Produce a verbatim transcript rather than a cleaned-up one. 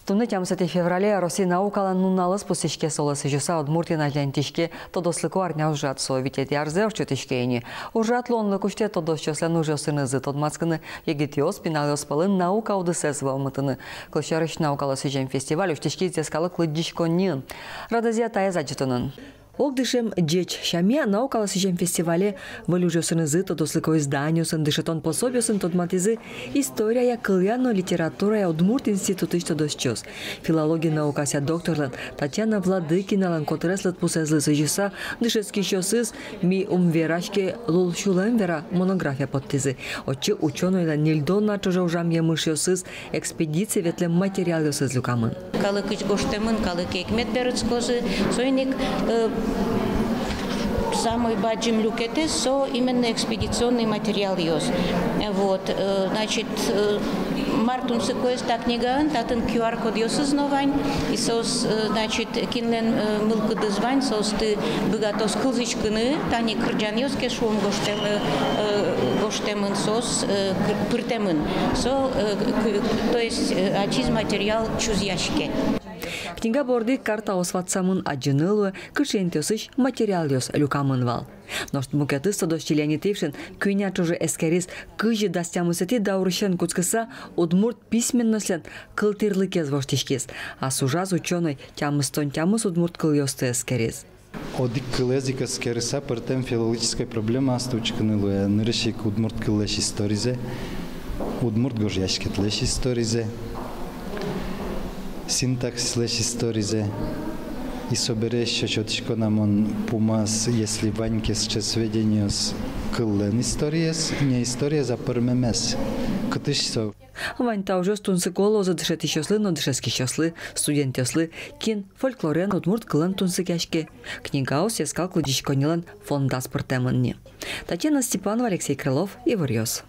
Туннэ, тямысэтӥ феврале, Россия наукалэн нуналыз пусйиське. Солы сӥзьыса Удмуртиын азьланьтӥське тодослыко арня ужрад. Со витетӥ арзэ ортчытӥське ини. Ужрад луонлык усьтэ тодосчиослэн ужъёсынызы тодматскыны, егитъёс, пиналъёс пӧлын наука удысэз вӧлмытыны. Кылсярысь, наукалы сӥзем фестиваль усьтӥськиз йӧскалык лыдӟиськонниын. Радызъя таез адӟытонын. Огдышем ӟеч сямъя наукалы сӥзем фестивале выль ужъёсынызы, тодослыко изданиосын, дышетон пособиосын тодматӥзы историяя, кылъя но литературая удмурт институтысь тодосчиос. Филология наукасъя докторлэн Татьяна Владыкиналэн котырес лыдпусэзлы сӥзьыса дышетскисьёсыз «Ми ум вераське, лулсюлэм вера» монография поттӥзы. Отчы учёнойлэн ньыльдон ар ӵоже ужам емышъёсыз, экспедицие ветлэм материалъёсыз люкамын. Калыкысь гожтэмын, калыке ик мед берытскозы. Соин ик, э, самой бадӟым люкетэз — со именно экспедиционный материалъёс. Вот, э, значит, э, мар тунсыкоез та книгаын: татын QR-кодъёсыз но вань, и соос, э, значит, кинлэн, э, мылкыдыз вань, соосты быгатоз кылзӥськыны, тани кырӟанъёс ке, шуом, гожтэмын, э, гожтэмын, соос, э, кы-, пыртэмын. Со, э, к-, то есть, э, ачиз материал чузъяське. Книга борды ик картаос ватсамын, адӟыны луэ, кыӵе интыосысь материалъёс люкамын вал. Нош мукетыз тодосчи Леонид Ившин куинь ар ӵоже эскериз, кызьы дас тямысэтӥ даурысен кутскыса удмурт письменностьлэн кылтӥрлыкез воштӥськиз. Ас ужаз учёной тямыстон тямыс удмурт кылъёсты эскериз. Одӥг кылэз ик эскерыса, пӧртэм филологической проблемаосты учкыны луэ. Нырысь ик удмурт кыллэсь историзэ, удмурт гожъяськетлэсь историзэ, синтаксислэсь историзэ. И собере ещё сётӥсько на мон пумаз, если вань ке сыӵе сведениос, кыллэн историез, не историез, а пӧрмемез. Кытысь со. Вань та ужъёс тунсыко луозы дышетӥсьёслы но дышетскисьёслы, студентъёслы, кин фольклорен, удмурт кылэн тунсыкъяське. Книгаос йӧскалык лыдӟиськоннилэн фондаз пыртэмын ни. Татьяна Степанова, Алексей Крылов, «Иворъёс».